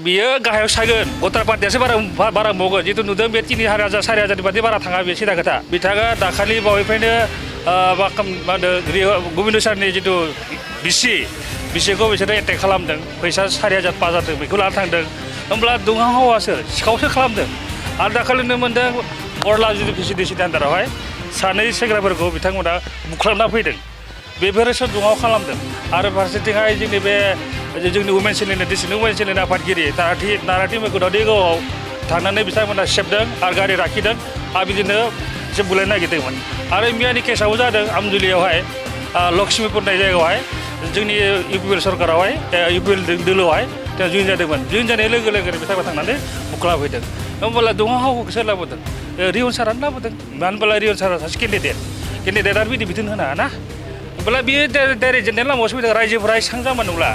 बियो गाहायाव सायगोन भटार पार्टियासो बारा मावगोन जितु नुदों बे 3000 4000 बादि बारा थाङा बे सिदा खोथा बिथाङा दाखालि बावैफ्रायनो मा होनो गोबिन्द सारनि जितु बिसिखौ बिसोरो एटेक खालामदों फैसा 4000 5000 बेखौ लाना थांदों होमब्ला दुंहावासो सिखावसो खालामदों आरो दाखालि नुनो मोन्दों बरला जितु भिसिडिसिनि आन्दारावहाय सानै सेंग्राफोरखौ बिथांमोना बुख्लाबना फैदों बेफोरसो दुंहाव खालामदों आरो फारसेथिंहाय जोंनि वुमेन सेलनि डिस्ट्रिक्ट वुमेन सेलनि आफादगिरि नाराथि मैगदावदिगावआव थांनानै बिथांमोना सेबदों आरो गारि लाखिदों आरो बिदिनो एसे बुलायनो नागिरदोंमोन आरो मैयानि केसाबो जादों आमजुलियावहाय लक्ष्मीपुर होननाय जायगायावहाय जोंनि इउपिएल सरकारावहाय इउपिएल दोलोआवहाय जयेन जादोंमोन जयेन जानाय लोगो लोगोनो बिथांमोना थांनानै बुख्लाबफैदों होमब्ला दुंहावखौ सोर लाबोदों रियन सारानो लाबोदों मानो होनब्ला रियन सारा सासे केन्डिडेटआ बिदि बिथोन होनो हाया ना होमब्ला बियो डाइरेक्ट जेनेरेल लामायावसो फैदों रायजोफोरा एसेबां जामोन नंला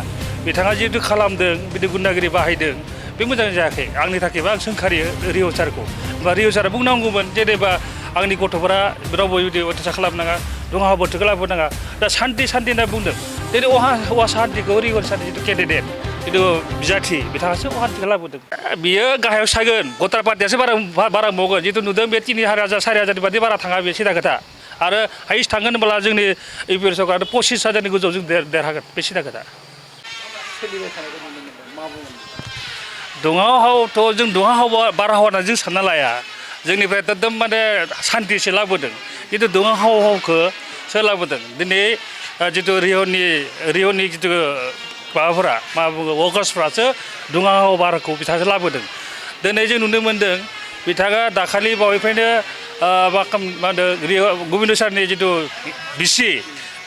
बिथाङा जिहेतु खालामदों बिदि गुन्डागिरि बाहायदों बे मोजां जायाखै आंनि थाखायबा आं सोंखारियो रियन सारखौ होमबा रियन सारा बुंनांगौमोन जेनेबा आंनि गथ'फोरा रावबो बिदि अयथासार खालामनाङा दुंहाव बोथोरखौ लाबोनाङा दा सान्थि होनना बुंदों दिनै अहा सान्थिखौ रियन सारनि जितु केन्डिडेट जितु बिजाथि बिथाङासो अहान्थिखौ लाबोदों बियो गाहायाव सायगोन भटार पार्टियासो बारा मावगोन जितु नुदों बे 3000 4000 बादि बारा थाङा बे सिदा खोथा आरो हाइस्ट थांगोन होनब्ला जोंनि इउपिएल सरकारा 25000नि गोजौआव जों देरहागोन बे सिदा खोथा दुंहावथ' जों दुंहाव बारहावा होनना जों सानना लाया जोंनिफ्राय एकदम माने सान्थिसो लाबोदों खिन्थु दुंहावखौ सोर लाबोदों दिनै जितु रिय'नि जितु माबाफोरा मा बुङो वर्कार्सफ्रासो दुंहाव बारखौ बिथाङासो लाबोदों दिनै जों नुनो मोन्दों बिथाङा दाखालि बावैफ्रायनो मा होनो गोबिन्द सारनि जितु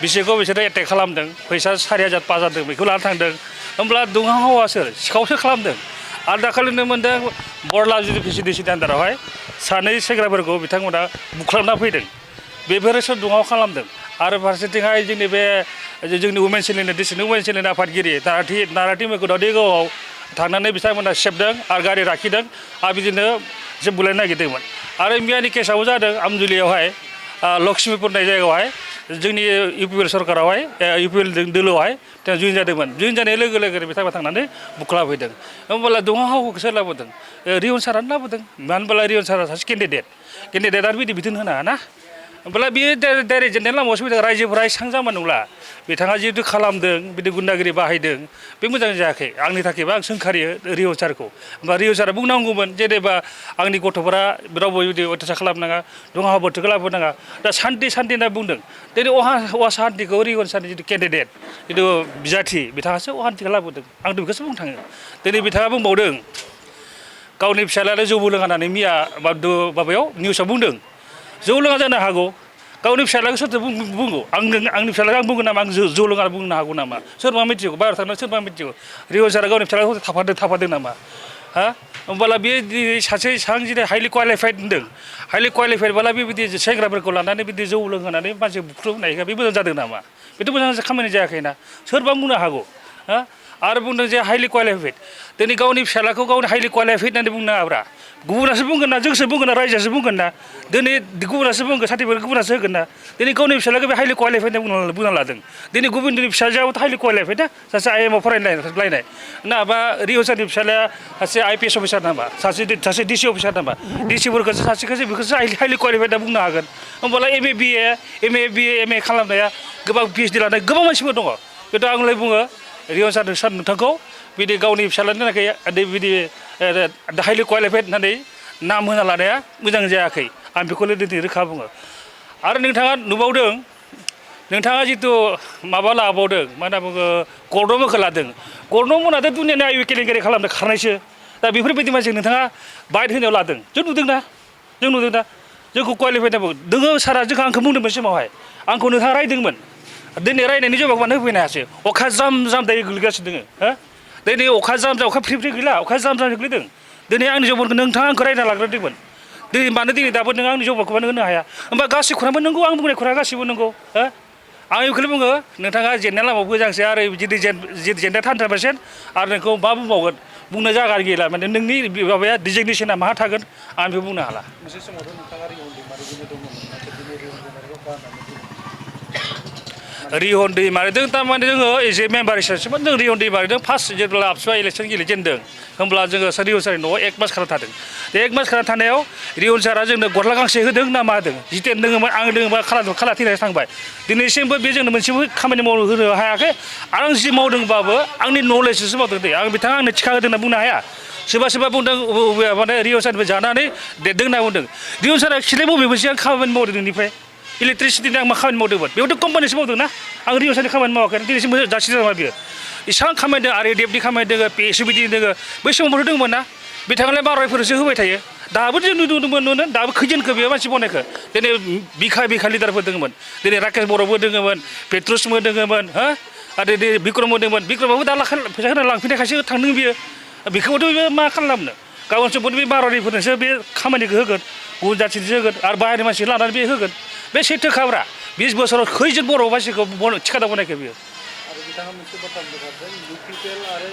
बिसिखौ बिसोरो एटेक खालामदों फैसा 4000 5000 बेखौ लाना थांदों होमब्ला दुंहावासो सिखावसो खालामदों आरो दाखालि नुनो मोन्दों बरला जितु भिसिडिसिनि आन्दारावहाय सानै सेंग्राफोरखौ बिथांमोना बुख्लाबना फैदों बेफोरसो दुंहाव खालामदों आरो फारसेथिंहाय जोंनि वुमेन सेलनि डिस्ट्रिक्ट वुमेन सेलनि आफादगिरि नाराथि मैगदावदिगावआव थांनानै बिथांमोना सेबदों आरो गारि लाखिदों आरो बिदिनो एसे बुलायनो नागिरदोंमोन आरो मैयानि केसाबो जादों आमजुलियावहाय लक्ष्मीपुर होननाय जायगायावहाय जोंनि इउपिएल सरकारावहाय इउपिएल दोलोआवहाय जयेन जादोंमोन जयेन जानाय लोगो लोगोनो बिथांमोना थांनानै बुख्लाबफैदों होमब्ला दुंहावखौ सोर लाबोदों रियन सारानो लाबोदों मानो होनब्ला रियन सारा सासे केन्डिडेटआ बिदि बिथोन होनो हाया ना होमब्ला बियो डाइरेक्ट जेनेरेल लामायावसो फैदों रायजोफोरा एसेबां जामोन नंला बिथाङा जिहेतु खालामदों बिदि गुन्डागिरि बाहायदों बे मोजां जायाखै आंनि थाखायबा आं सोंखारियो रियन सारखौ होमबा रियन सारा बुंनांगौमोन जेनेबा आंनि गथ'फोरा रावबो बिदि अयथासार खालामनाङा दुंहाव बोथोरखौ लाबोनाङा दा सान्थि होनना बुंदों दिनै अहा सान्थिखौ रियन सारनि जितु केन्डिडेट जितु बिजाथि बिथाङासो अहान्थिखौ लाबोदों आं बेखौसो बुंनो थाङो दिनै बिथाङा बुंबावदों गावनि फिसाज्लायानो जौबो लोङा होननानै मैया माबायाव निउसाव बुंदों जौ लोङा जानो हागौ गावनि फिसाज्लाखौ सोरथो बुंगौ आंनि फिसाज्लाखौ आं बुंगोन नामा आं जौ लोङा बुंनो हागौ नामा सोरबा मिथिगौ बाहेरायाव थांनानै सोरबा मिथिगौ रियन सारा गावनि फिसाज्लाखौ थाफादों नामा हा होमब्ला बे सासे दिनै हाइलि क्वालिफाइड होन्दों हाइलि क्वालिफाइडब्ला बेबायदि सेंग्राफोरखौ लानानै बिदि जौ लोंहोनानै मानसि बुख्रुबनायखौ बे मोजां जादों नामा बेथ' मोजां खामानि जायाखैना सोरबा बुंनो हागौ हा आरो बुंदों जे हाइलि क्वालिफाइड दिनै गावनि फिसाज्लाखौ गावनि हाइलि क्वालिफाइड होननानै बुंनो नाङाब्रा गुबुनासो बुंगोन ना जोंसो बुंगोन ना रायजोआसो बुंगोन ना दिनै गुबुनासो बुंगोन सार्टिफिकेट गुबुनासो होगोन ना दिनै गावनि फिसाज्लाखौ बे हाइलि क्वालिफाइड होनना बुंना लादों दिनै गुबुननि फिसाजोआबोथ' हाइलि क्वालिफाइड ना सासे IM फरायलायनाय ना बा रियन सारनि फिसाज्लाया सासे IPS अफिसार नामा सासे DC अफिसार नामा DCफोरखौसो सासेखौसो बेखौसो हाइलि क्वालिफाइड होनना बुंनो हागोन होमब्ला MA खालामनाया गोबां PhD लानाय गोबां मानसिफोर दङ खिन्थु आंलाय बुङो रियन सार नोंथांखौ बिदि गावनि फिसाज्लानि थाखाय बिदि हाइलि क्वालिफाइड होननानै नाम होना लानाया मोजां जायाखै आं बेखौनो दिनै रोखा बुङो आरो नोंथाङा नुबावदों नोंथाङा जितु माबा लाबावदों मा होनना बुङो गौरनमखौ लादों गौरनमोनाथ' दुनियानि आयु केलेंकारि खालामनो खारनायसो दा बेफोरबायदि मानसि नोंथाङा बाइट होनायाव लादों जों नुदों ना जोंखौ क्वालिफाइड होनांगौ दोङो सारा जोंखौ आंखौ बुंदोंमोन समावहाय आंखौ नोंथाङा रायदोंमोन दिनै रायनायनि जबाबखौ मानो होफैनो हायासै अखा जाम दायो गोग्लैगासिनो दोङो हो दिनै अखा जाम अखा फ्रि गैला अखा जाम गोग्लैदों दिनै आंनि जबखौ नोंथाङा आंखौ रायना लाग्रोदोंमोन दिनै मानो दिनै दाबो नों आंनि जबखौ मानो होनो हाया होमबा गासै खुरांबो नंगौ आं बुंनाय खुराङा गासैबो नंगौ हो आं बेखौनो बुङो नोंथाङा जेननाय लामायाव मोजांसै आरो जेननाया 30% आरो नोंखौ मा बुंबावगोन बुंनो जायगा गैला माने नोंनि माबाया डिजिगनेसना माहा थागोन आं बेखौ बुंनो हाला मोनसे समावथ' नोंथाङा रियन दैमारिजोंनो दंमोन नाथाय दिनै रियन दैमारिखौ गारनानै रिहन दैमारिजों थारमाने जोङो एज ए मेम्बार हिसाबै जों रिहन दैमारिजों फार्स्ट जेब्ला आबसुआ इलेक्सन गेलेजेनदों होमब्ला जोङो रिहन सारनि न'आव 1 मास खाना थादों बे 1 मास खाना थानायाव रिहन सारा जोंनो गस्ला गांसे होदों ना मा होदों जितेन दोङोमोन आं दोङोमोन खाला थैनानै थांबाय दिनैसिमबो बे जोंनो मोनसेबो खामानि मावनो होनो हायाखै आरो आं जि मावदोंबाबो आंनि नलेजजोंसो मावदों दे आं बिथाङा आंनो थिखा होदों होनना बुंनो हाया सोरबा बुंदों माने रिहन सारनिफ्राय जानानै देरदों होनना बुंदों रिहन सारा एक्चुवेलि बबे मोनसे आं खामानि मावदों नोंनिफ्राय इलेक्ट्रिसिटिनि आं मा खामानि मावदोंमोन बेयावथ' कम्पानिसो मावदों ना आं रिहन सारनि खामानि मावाखै दिनैसिम जासिदों नामा बियो इसां खामानि दङ आरो डेफनि खामानि दङ PSUBD दङ बै समावबोथ' दंमोन ना बिथाङालाय बारायफोरसो होबाय थायो दाबो जों नुदोंमोन दाबो खैजोनखौ बेयो मानसि बनायखो दिनै बिखा लिडारफोर दङमोन दिनै राकेश बर'बो दङमोन पेट्रुसबो दङमोन हो आरो दिनै बिक्रमबो दङमोन बिक्रमाबो दा फैसा होनानै लांफिननायखायसो थांदों बियो बेखौबोथ' बे मा खालामनो गाबोन समफोर बे बारारिफोरनोसो बे खामानिखौ होगोन गुबुन जाथिनोसो होगोन आरो बाहेरनि मानसि लानानै बे होगोन बे सैथोखाब्रा 20 बोसोराव खैजोन बर' मानसिखौ थिखादार बनायखो बियो आरो बिथाङा मोनसे बाथ्रा बुंदों UPPL आरो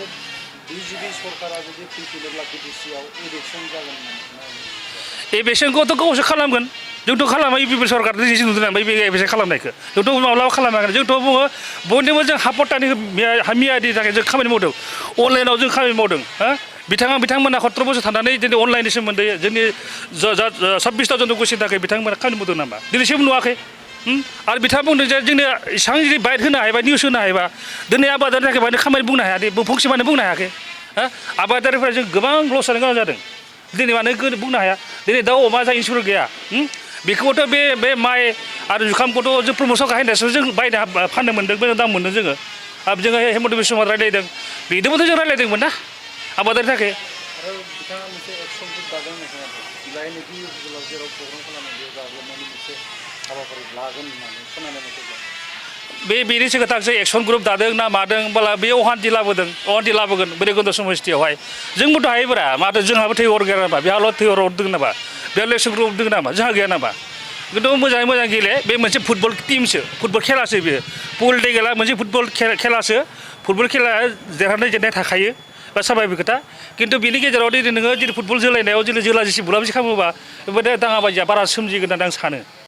BJP सरकारा जुदि फैफिनोब्ला BTCआव इलेक्सन जागोन होननानै इलेक्सनखौथ' गावसो खालामगोन जोंथ' खालामा UPPL सरकार दिनैसो नुदों बे इलेक्सन खालामनायखौ जोंथ' माब्लाबा खालामाखै जोंथ' बुङो बयनिबो जों हापत्तानि मियानि थाखाय जों खामानि मावदों अनलाइनाव जों खामानि मावदों हो बिथांमोना 17 बोसोर थानानै दिनै अनलाइननि सोमोन्दै जोंनि 26ता जन'गोष्ठीनि थाखाय बिथांमोना खामानि मावदों नामा दिनैसिम नुवाखै आरो बिथाङा बुंदों जे जोंनो इसां जुदि बाइट होनो हायोबा निउस होनो हायोबा दिनै आबादारिनि थाखाय मानो खामानि बुंनो हाया फंसे मानो बुंनो हायाखै आबादारिफ्रा जों गोबां लस जानो गोनां जादों दिनै मानो बुंनो हाया दिनै दाउ अमा जा इन्सुरेन्स गैया बेखौबोथ' बे माइ आरो जुखामखौथ' जों प्रमसन गाहायनासो जों बायना फाननो मोन्दों मोजां दाम मोन्दों जोङो जोङो हेमन्त बिश्व शर्मा रायलायदों बेजोंबोथ' जों रायलायदोंमोन ना आबादारिनि थाखाय आरो बिथाङा मोनसे एक्सनफोर दादों होननाय जायनोखि ओनसोलाव जेराव प्रग्राम खालामो बेयाव गाग्लोबनायनि मोनसे हाबाफारि लागोन होननानै खोनानाय मथेब्ला बेनि सिगां एक्सन ग्रुप दादों ना मादों होनब्ला बे अहान्थि लाबोगोन बैरबखुन्द समस्थियावहाय जोंबोथ' हायोब्रा माथो जोंहाबो थैहर गैया नामा बेहाल' थैहर दङ नामा बेहाल' एक्सन ग्रुप दङ नामा जोंहा गैया नामा खिन्थु मोजाङै मोजां गेले बे मोनसे फुटबल टीमसो फुटबल खेलासो बेयो पलिटिकेला मोनसे फुटबल खेलासो फुटबल खेलाया देरहानाय जेननाय थाखायो बा साभाबिक खोथा खिन्थु बेनि गेजेराव दिनै नोङो जुदि फुटबल जोलायनायाव जुदि जोला जिसि बुलाबुसि खालामोबा बेबायदि दाङाबाजिया बारा सोमजिगोन होननानै आं सानो